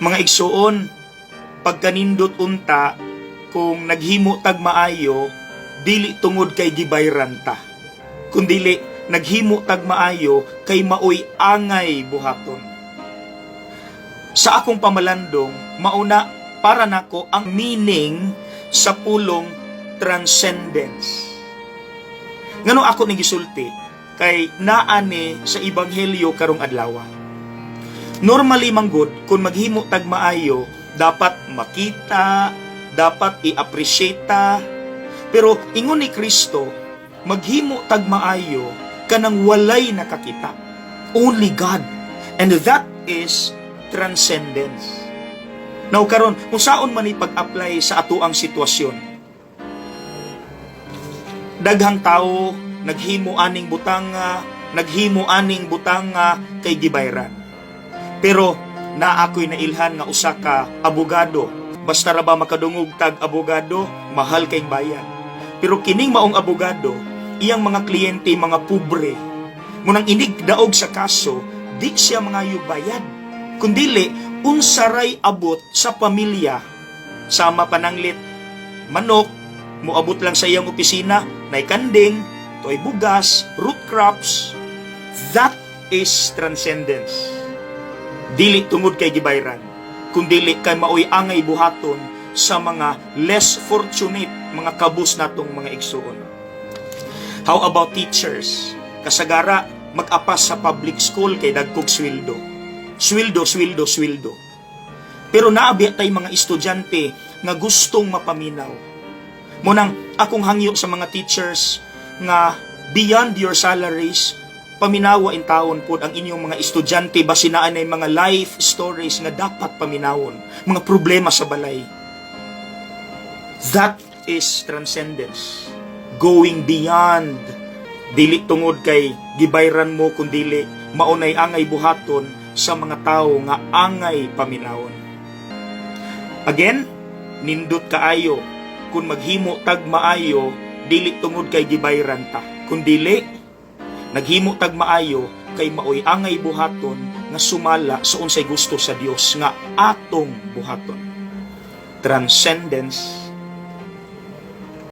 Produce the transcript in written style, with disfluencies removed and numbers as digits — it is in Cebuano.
Mga igsuon, pagkanindot unta kung naghimo tag maayo dili tungod kay gibayran ta, kundili naghimo tag maayo kay maoy angay buhaton. Sa akong pamalandong, mauna para nako ang meaning sa pulong transcendence. Ngano ako ni gisulti? Kay naani sa ebanghelyo karong adlaw. Normally manggod, kung maghimo tag maayo, dapat makita, dapat i-appreciate ta. Pero ingon ni Kristo, maghimo tag maayo kanang walay nakakita. Only God. And that is transcendence. Now karon, kung saon man ni pag-apply sa atoang sitwasyon? Daghang tao naghimo aning butanga, naghimo aning butanga kay gibayran. Pero naa ako'y nailhan nga usa ka abogado. Basta ra ba makadungog tag abogado, mahal kay bayad. Pero kining maong abogado, iyang mga kliyente mga pobre. Munang inig daog sa kaso, di siya mangayo bayad. Kundili, unsaray abot sa pamilya. Sama pananglit, manok, moabot lang sa iyang opisina, nay kanding, tuoy bugas, root crops. That is transcendence. Dili tungod kay gibayran, kundili kay maoy angay buhaton sa mga less fortunate, mga kabus natong mga igsuon. How about teachers? Kasagara, mag-apas sa public school kay dagkog sweldo. Sweldo, sweldo, sweldo. Pero naa biya tay mga estudyante nga gustong mapaminaw. Munang akong hangyo sa mga teachers nga beyond your salaries, paminawa in taon pod ang inyong mga estudyante, basin naa nay mga life stories nga dapat paminawon, mga problema sa balay. That is transcendence. Going beyond, dili tungod kay gibayran mo, kundili maunay angay buhaton sa mga tao nga angay paminawon. Again, nindot kaayo kung maghimo tag maayo dili tungod kay gibayran ta, kundili naghimo tag maayo kay maoy angay buhaton nga sumala sa unsay gusto sa Dios nga atong buhaton. Transcendence.